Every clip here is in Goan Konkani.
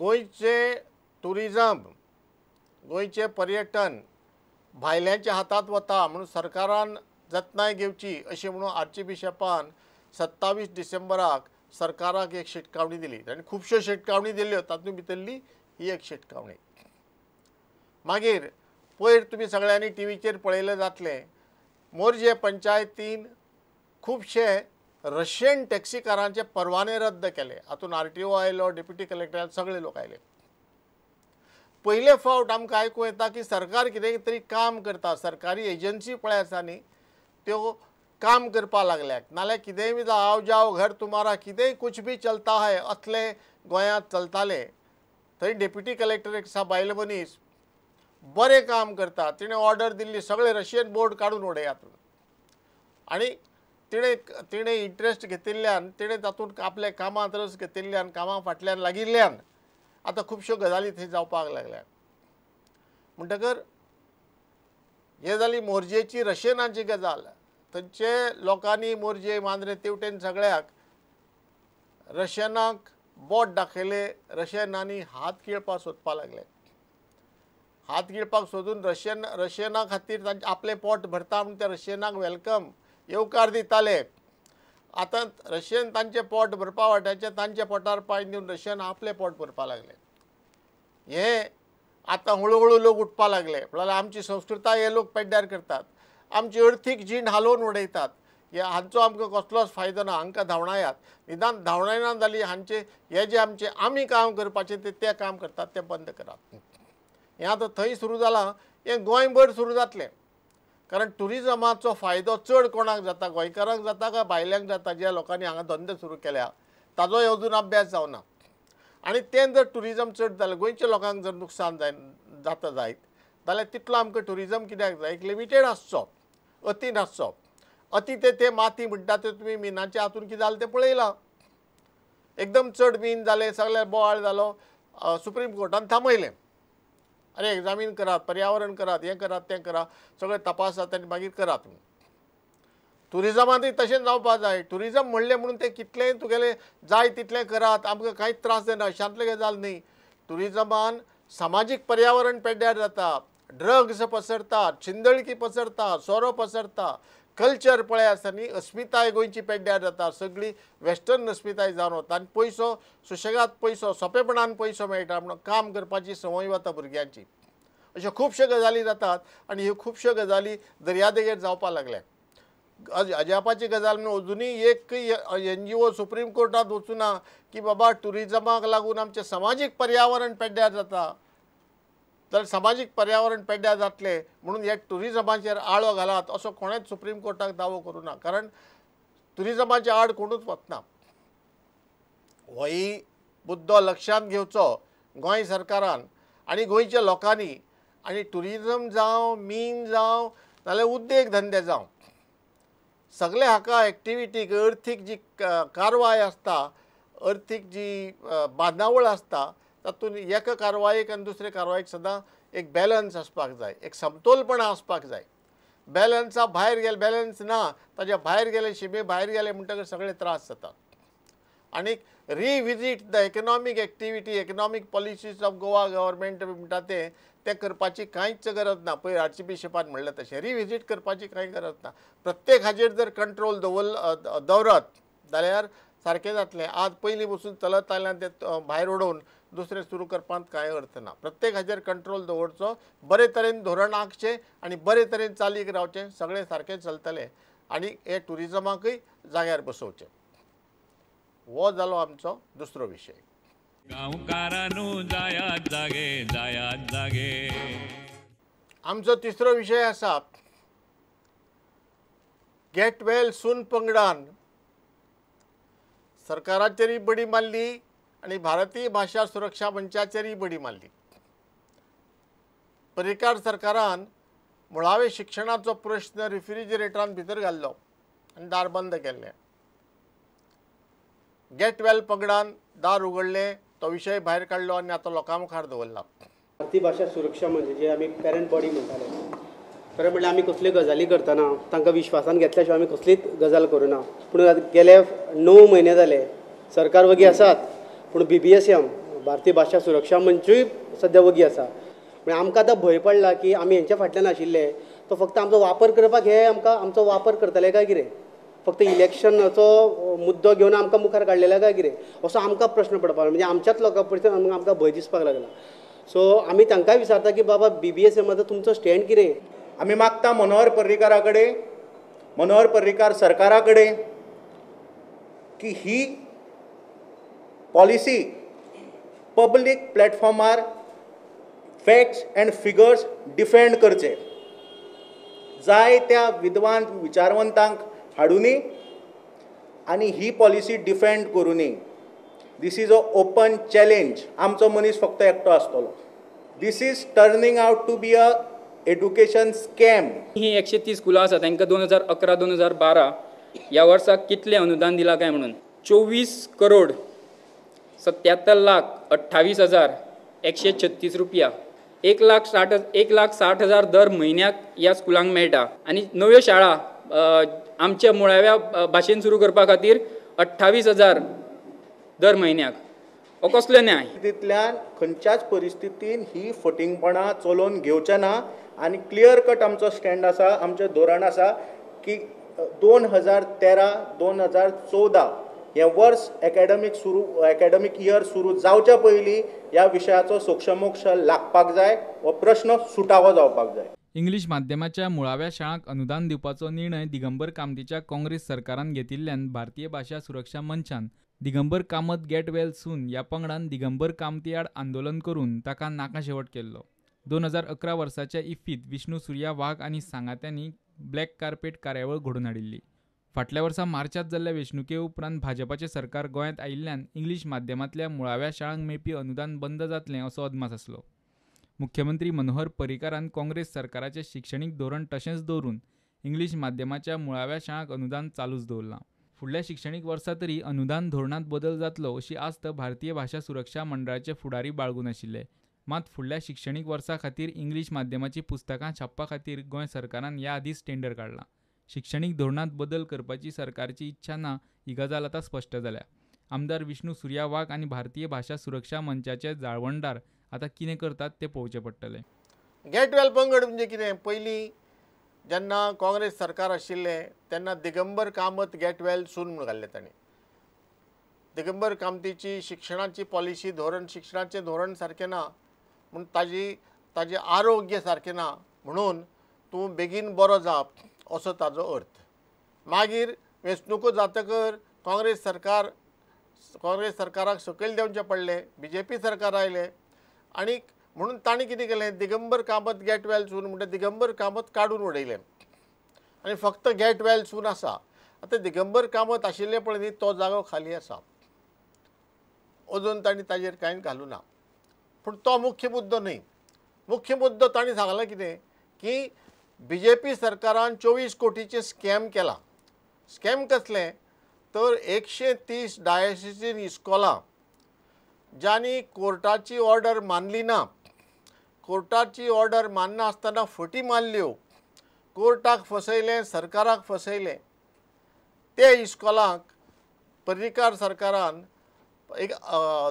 गोंयचें टुरिजम, गोंयचें पर्यटन भायल्यांच्या हातांत वता म्हणून सरकारान जतनाय घेवची अशें म्हणून आर्चबिशपान 27 डिसेंबराक सरकाराक एक शिटकावणी दिली. आनी खुबश्यो शिटकावणी दिल्ल्यो, तातूंत भितरली ही एक शिटकावणी. मागीर पयर तुमी सगळ्यांनी टीव्हीचेर पळयलें जातलें, मोरजे पंचायतीन खुबशे रशियन टॅक्सीकारांचे परवाने रद्द केले. हातूंत RTO आयलो, डेप्युटी कलेक्टर, सगळे लोक आयले. पयले फावट आमकां आयकूं येता की सरकार कितें तरी काम करता, सरकारी एजन्सी पळय आसा न्ही त्यो काम करपाक लागल्यात, नाल्यार कितेंय बी जावं, आओ जाओ घर तुम्हारा, कितेंय कुछ भी चलता है असलें गोंयांत चलतालें. थंय डेप्युटी कलेक्टर एक आसा बायल मनीस, बरें काम करता, तिणें ऑर्डर दिल्ली सगळे रशियन बोर्ड काडून उडयात म्हणून, आनी तिणें तिणें इंट्रस्ट घेतिल्ल्यान, तिणें तातूंत आपल्या कामांत रस घेतिल्ल्यान, कामां फाटल्यान लागिल्ल्यान आतां खुबश्यो गजाली थंय जावपाक लागल्यात. म्हणटकर हे जाली मोरजेची रशियनांची गजाल. थंयचे लोकांनी मोरजे मांद्रे तेवटेन सगळ्याक रशियनाक बोट दाखयले, रशियनांनी हात गिळपाक सोदपाक लागले. हात गिळपाक सोदून रशियना खातीर तांचे आपलें पोट भरता म्हूण त्या रशियनाक welcome येवकार दिताले. आतां रशियन तांचें पोट भरपा वाट्याचें तांच्या पोटार पांय दिवन रशियन आपलें पोट भरपाक लागले. हें आतां हळू हळू लोक उठपाक लागले, म्हणल्यार आमची संस्कृताय हे लोक पेड्ड्यार करतात, आमची अर्थीक जीण हालोवन उडयतात, हे हांचो आमकां कसलोच फायदो ना, हांकां धांवणायात. निदान धांवणायना जाली हांचे हे जे आमचे आमी काम करपाचें ते काम करतात तें बंद करात. हें आतां थंय सुरू जालां, हें गोंयभर सुरू जातलें. कारण टुरिजमाचो फायदो चड कोणाक जाता, गोंयकारांक जाता काय भायल्यांक जाता, ज्या लोकांनी हांगा धंदे सुरू केल्या ताजोय अजून अभ्यास जावना. आनी तें जर टुरिजम चड जालें, गोंयच्या लोकांक जर नुकसान जाता जायत जाल्यार तितलो आमकां टुरिजम कित्याक जाय, एक लिमिटेड आसचो, अती नासचो. अती ते माती म्हणटा ते तुमी मिनाच्या हातून कितें जालें तें पळयलां, एकदम चड मीन जालें, सगळें बोवाळ जालो, सुप्रीम कोर्टान थांबयलें. अरे एग्जामीन करात, पर्यावरण करात, हें करात तें करात, सगळें तपासात आनी मागीर करात. टुरिजमांतूय तशेंच जावपाक जाय. टुरिजम म्हणलें म्हणून तें कितलेंय तुगेलें जाय तितलें करात, आमकां कांयच त्रास जायना अशांतलें गजाल न्ही. टुरिजमान समाजीक पर्यावरण पेड्ड्यार जाता, ड्रग्स पसरता, शिंदळकी पसरता, सोरो पसरता, कल्चर पळय आसा न्ही, अस्मिताय गोंयची पेड्ड्यार जाता, सगळी वेस्टर्न अस्मिताय जावन वता आनी पयसो सुशेगाद पयसो सोंपेपणान पयसो मेळटा म्हणून काम करपाची संवय वता भुरग्यांची. अश्यो खुबश्यो गजाली जातात आनी ह्यो खुबश्यो गजाली दर्यादेगेर जावपाक लागल्यात. अजापाची गजाल म्हणून अजुनूय एक NGO supreme कोर्टांत वचुना की बाबा टुरिजमाक लागून आमचें समाजीक पर्यावरण पेड्ड्यार जाता, तर समाजीक पर्यावरण पेड्ड्यार जातलें म्हणून ह्या टुरिजमाचेर आळो घालात असो कोणेच सुप्रीम कोर्टाक दावो करूं ना, कारण टुरिजमाच्या आड कोणूच वतना. होय मुद्दो लक्षांत घेवचो गोंय सरकारान आनी गोंयच्या लोकांनी. आनी टुरिजम जावं, मीन जावं, नाल्यार उद्देग धंदे जावं, सगळे हाका एक्टिविटीक अर्थीक जी कारवाय आसता, अर्थीक जी बांदावळ आसता, तातूंत एका कारवायेक आनी दुसरे कारवायेक सदां एक बॅलन्स आसपाक जाय, एक समतोलपणा आसपाक जाय. बॅलन्सा भायर गेले, बॅलन्स ना ताज्या भायर गेले, शिमे भायर गेले म्हणटकीर सगळे त्रास जातात. आनी revisit the economic activity, economic policies of Goa government म्हणटा तें करपाची कांयच गरज ना. पयर आर्चबिशपान म्हणलें तशें रिविजीट करपाची कांय गरज ना. प्रत्येक हाजेर जर कंट्रोल दवरत जाल्यार सारकें जातलें. आज पयलीं बसून चलत आयल्यान तें भायर उडोवन दुसरें सुरू करपांत कांय अर्थ ना. प्रत्येक हाजेर कंट्रोल दवरचो, बरे तरेन धोरण आंखचें आनी बरे तरेन चालीक रावचें, सगळें सारकें चलतलें आनी हे टुरिजमाकूय जाग्यार बसोवचें. हो जालो आमचो दुसरो विशय. गांवकारांनो जायात जागे, जायात जागे. आमचो तिसरो विशय आसा गेट वेल सून पंगडान सरकाराचेरय बडी मारली आनी भारतीय भाशा सुरक्षा मंचाचेरय बडी मारली. पर्रीकार सरकारान मुळावे शिक्षणाचो प्रश्न रिफ्रिजरेटरान भितर घाल्लो आनी दार बंद केल्लें. गेट वेल पंगडान दार उगडलें, तो विशय भायर काडलो आनी आतां लोकां मुखार दवरला. भारतीय भाशा सुरक्षा म्हणजे जे आमी पेरंट बॉडी म्हणटाले, खरें म्हणल्यार आमी कसल्यो गजाली करतना तांकां विश्वासान घेतल्या शिवाय आमी कसलीच गजाल करुना. पूण गेले 9 म्हयने जाले सरकार वगी आसात, पूण BBSM भारतीय भाशा सुरक्षा मंचूय सद्या वगी आसा. म्हणजे आमकां आतां भंय पडला की आमी हेंच्या फाटल्यान आशिल्ले तो फक्त आमचो वापर करपाक हे आमकां आमचो वापर करतले काय कितें, फक्त इलेक्शनाचो मुद्दो घेवन आमकां मुखार काडलेला काय कितें असो आमकां प्रश्न पडपाक लागला. म्हणजे आमच्याच लोकां पसून आमकां भंय दिसपाक लागला. सो आमी तांकांय विचारता की बाबा BBSMाचो तुमचो स्टँड कितें. आमी मागता मनोहर पर्रीकारा कडेन, मनोहर पर्रीकार सरकारा कडेन की ही पॉलिसी पब्लीक प्लॅटफॉर्मार फॅक्ट्स अँड फिगर्स डिफेंड करचे, जाय त्या विद्वान विचारवंतांक हाडुनी आनी ही पॉलिसी डिफेंड करुनी. This is a open challenge. आमचो मनीस फक्त एकटो आसतलो. This is turning out to be a education scam. ही 130 स्कुलां आसा तांकां 2011 2012 ह्या वर्साक कितलें अनुदान दिलां काय म्हणून 24 करोड 77 लाख 28,136 रुपया, 1,60,000 दर म्हयन्याक ह्या स्कुलांक मेळटा. आनी नव्यो शाळा आमच्या मुळाव्या भाशेन सुरू करपा खातीर 28,000 दर म्हयन्याक. हो कसलो न्याय? तितल्यान खंयच्याच परिस्थितीन ही फटींगपणां चलोवन घेवचे ना आनी क्लियर कट आमचो स्टँड आसा, आमचें धोरण आसा की 2013 2014 हें वर्स एकाडेमीक इयर सुरू जावच्या पयलीं ह्या विशयाचो सोक्षमोक्ष लागपाक जाय, हो प्रश्न सुटावो जावपाक जाय. इंग्लीश माध्यमाच्या मुळाव्या शाळांक अनुदान दिवपाचो निर्णय दिगंबर कामतीच्या काँग्रेस सरकारान घेतिल्ल्यान भारतीय भाशा सुरक्षा मंचान Digambar Kamat get well soon ह्या पंगडान दिगंबर कामती आड आंदोलन करून ताका नाका शेवट केल्लो. 2011 वर्साच्या इफ्फीत विष्णू सुर्या वाघ आनी सांगात्यांनी ब्लॅक कार्पेट कार्यावळ घडोवन हाडिल्ली. फाटल्या वर्सा मार्चांत जाल्ल्या वेंचणुके उपरांत भाजपाचें सरकार गोंयांत आयिल्ल्यान इंग्लीश माध्यमांतल्या मुळाव्या शाळांक मेळपी अनुदान बंद जातलें असो अदमास आसलो. मुख्यमंत्री मनोहर पर्रीकारान काँग्रेस सरकाराचें शिक्षणीक धोरण तशेंच दवरून इंग्लीश माध्यमाच्या मुळाव्या शाळांक अनुदान चालूच दवरलां. फुडल्या शिक्षणीक वर्सा तरी अनुदान धोरणांत बदल जातलो अशी आस्त भारतीय भाशा सुरक्षा मंडळाचे फुडारी बाळगून आशिल्ले. मात फुडल्या शिक्षणीक वर्सा खातीर इंग्लीश माध्यमाची पुस्तकां छापपा खातीर गोंय सरकारान ह्या आदींच टेंडर काडलां. शिक्षणीक धोरणांत बदल करपाची सरकारची इच्छा ना ही गजाल आतां स्पश्ट जाल्या. आमदार विष्णू सुर्या वाघ आनी भारतीय भाशा सुरक्षा मंचाचे जाळवणदार आतां कितें करतात तें पळोवचें पडटलें. गेट वेल पंगड म्हणजे कितें, पयलीं जेन्ना काँग्रेस सरकार आशिल्लें तेन्ना Digambar Kamat get well soon म्हूण घाल्लें तांणी. दिगंबर कामतीची शिक्षणाची पॉलिसी धोरण, शिक्षणाचें धोरण सारकें ना म्हूण ताजें आरोग्य सारकें ना म्हणून तूं बेगीन बरो जा असो ताजो अर्थ. मागीर वेंचणुको जातकर काँग्रेस सरकाराक सकयल देंवचें पडलें, BJP सरकार आयलें आनी म्हणून तांणी कितें केलें, Digambar Kamat get well soon म्हणटा दिगंबर कामत काडून उडयलें आनी फक्त गेट वेल सून आसा. आतां दिगंबर कामत आशिल्ले पळय न्ही तो जागो खाली आसा, अजून तांणी ताजेर कांय घालूं ना. पूण तो मुख्य मुद्दो न्ही. मुख्य मुद्दो तांणी सांगलां कितें की BJP सरकारान 24 कोटीचें स्कॅम केलां. स्कॅम कसलें तर 130 डायसिसीन इस्कोलां ज्यांनी कोर्टाची ऑर्डर मानली ना, कोर्टाची ऑर्डर मानना आसतना फटी मारल्यो, कोर्टाक फसयलें, सरकाराक फसयलें, ते इस्कोलांक पर्रीकार सरकारान एक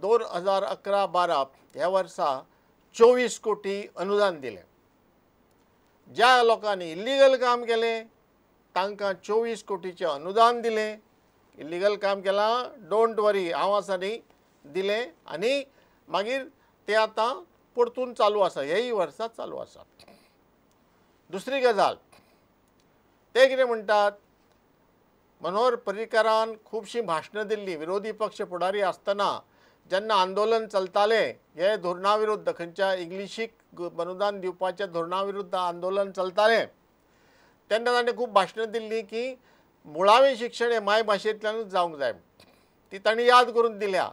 2011-12 ह्या वर्सा 24 कोटी अनुदान दिलें. ज्या लोकांनी इल्लिगल काम केलें तांकां 24 कोटीचें अनुदान दिलें. इल्लिगल काम केलां, don't वरी हांव आसा न्ही, दिलें आनी मागीर ते आतां परतून चालू आसा, हेय वर्सा चालू आसा. दुसरी गजाल ते कितें म्हणटात, मनोहर पर्रीकारान खुबशीं भाशणां दिल्लीं विरोधी पक्ष फुडारी आसतना जेन्ना आंदोलन चलतालें हे धोरणा विरुद्ध, खंयच्या इंग्लिशीक अनुदान दिवपाच्या धोरणा विरुद्ध आंदोलन चलतालें तेन्ना ताणें खूब भाशणां दिल्लीं की मुळावें शिक्षण हें मायभाशेंतल्यानूच जावंक जाय, ती ताणें याद करून दिल्या.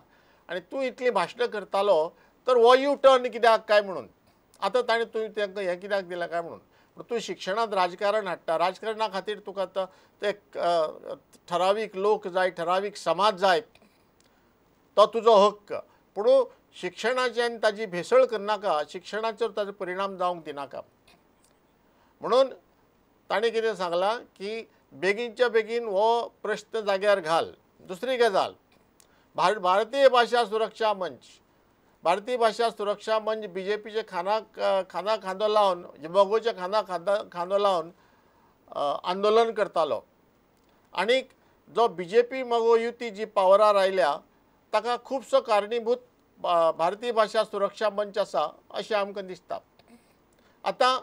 आनी तूं इतलीं भाशणां करतालो तर हो यू टर्न कित्याक काय म्हणून, आतां ताणें तुवें तांकां हें कित्याक दिलां काय म्हणून. तूं शिक्षणांत राजकारण हाडटा, राजकारणा खातीर तुका आतां ते ठरावीक लोक जाय, ठरावीक समाज जाय, तो तुजो हक्क. पूण शिक्षणाची आनी ताजी भेसळ करनाका, शिक्षणाचेर ताजो परिणाम जावंक दिनाका. म्हणून ताणें कितें सांगलां की बेगीनच्या बेगीन हो प्रश्न जाग्यार घाल. दुसरी गजाल, भारतीय भाशा सुरक्षा मंच भारतीय भाशा सुरक्षा मंच बीजेपीचे खांदा खांदो लावन, मगोच्या खांदा खांदो लावन आंदोलन करतालो आनीक जो बीजेपी मगो युती जी पावरार आयल्या ताका खुबसो कारणीभूत भारतीय भाशा सुरक्षा मंच आसा अशें आमकां दिसता। आतां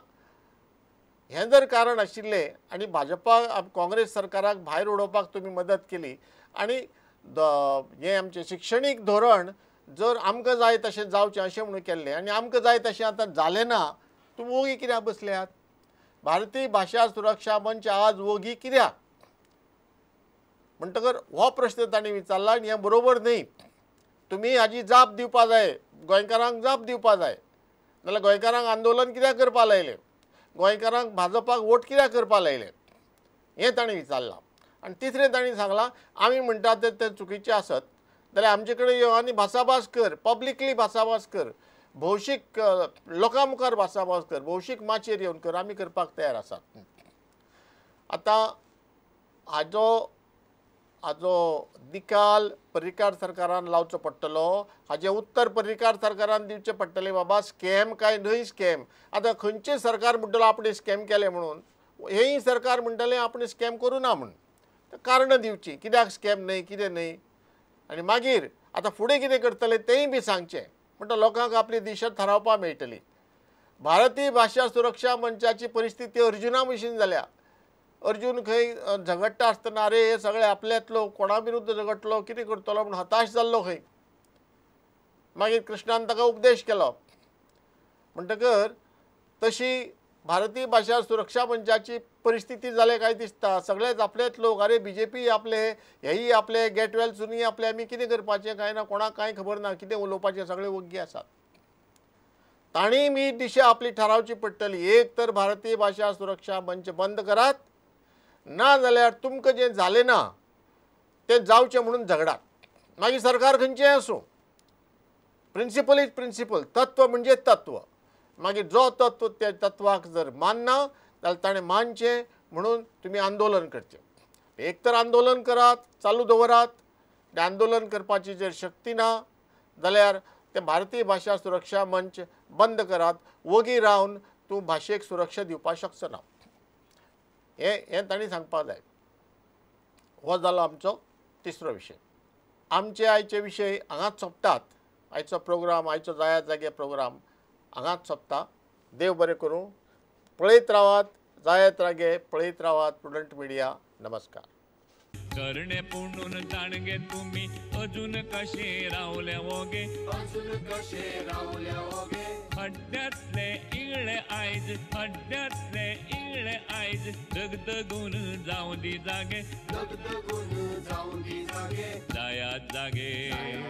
हें जर कारण आशिल्लें आनी भाजपा काँग्रेस सरकाराक भायर उडोवपाक तुमी मदत केली आनी हें आमचें शिक्षणीक धोरण जर आमकां जाय तशें जावचें अशें म्हणून केल्लें आनी आमकां जाय तशें आतां जालें ना, तुमी वोगी कित्याक बसल्यात? भारतीय भाशा सुरक्षा मंच आज वोगी कित्याक? म्हणटकर हो प्रश्न तांणी विचारला आनी हें बरोबर न्ही। तुमी हाजी जाप दिवपा जाय, गोंयकारांक जाप दिवपा जाय, नाल्यार गोंयकारांक आंदोलन कित्याक करपा लायलें, गोंयकारांक भाजपाक वोट कित्याक करपा लायलें, हें तांणी विचारलां। आनी तिसरें तांणी सांगलां आमी म्हणटात तें चुकीचें आसत जाल्यार आमचे कडेन यो आनी भासाभास कर, पब्लिकली भासाभास कर, भौशीक लोकां मुखार भासाभास कर, भौशीक माचयेर येवन कर, आमी करपाक तयार आसात। आतां हाजो हाजो निकाल पर्रीकार सरकारान लावचो पडटलो, हाजें उत्तर पर्रीकार सरकारान दिवचें पडटलें। बाबा स्कॅम काय न्हय स्कॅम, आतां खंयचें सरकार म्हणटलो आपणें स्कॅम केलें म्हणून, हेंय सरकार म्हणटलें आपणें स्कॅम करूं ना म्हूण, कारणां दिवचीं कित्याक स्कॅम न्हय कितें न्हय, आनी मागीर आतां फुडें कितें करतले तेंय बी सांगचें, म्हणटा लोकांक आपली दिशा थारावपाक मेळटली। भारतीय भाशा सुरक्षा मंचाची परिस्थिती अर्जुना भशेन जाल्या। अर्जुन खंय झगडटा आसतना अरे हे सगळे आपल्यात लोक कोणा विरुद्ध झगडटलो कितें करतलो म्हूण हताश जाल्लो खंय, मागीर कृष्णान ताका उपदेश केलो। म्हणटकर तशी भारतीय भाशा सुरक्षा मंचाची परिस्थिती जाल्या काय दिसता, सगळेच आपलेच लोक, अरे बीजेपी आपले, हेय आपले, गेट वेल सुनी आपले, आमी कितें करपाचें कांय ना, कोणाक कांय खबर ना, कितें उलोवपाचें, सगळे वग्गी आसात। तांणी बी दिशा आपली थारावची पडटली। एक तर भारतीय भाशा सुरक्षा मंच बंद करात, ना जाल्यार तुमकां जें जालें ना तें जावचें म्हणून झगडात, मागीर सरकार खंयचें आसूं, प्रिंसिपल is principal, तत्व म्हणजे तत्व, मागीर जो तत्व त्या तत्वाक जर मानना जाल्यार ताणें मानचें म्हणून तुमी आंदोलन करचें। एक तर आंदोलन करात, चालू दवरात, आंदोलन करपाची जर शक्ती ना जाल्यार तें भारतीय भाशा सुरक्षा मंच बंद करात, वोगी रावन तूं भाशेक सुरक्षा दिवपाक शकचो ना, हें तांणी सांगपाक जाय। हो जालो आमचो तिसरो विशय। आमचे आयचे विशय हांगाच सोंपतात, आयचो प्रोग्राम, आयचो जायात जागे प्रोग्राम हांगाच सोंपता। देव बरें करूं, पळयत रावात जायत रागे, पळयत रावात प्रुडंट मिडिया। नमस्कार। करणे पुणून ताणगे तुमी अजून कशे रावले वोगे, अजून कशे रावले वोगे, हड्ड्यातले इगळे आयज, हड्ड्यातले इगळे आयज, दगदगून जावं दी जागे, दगदगून जावं दी जागे, जायात जागे।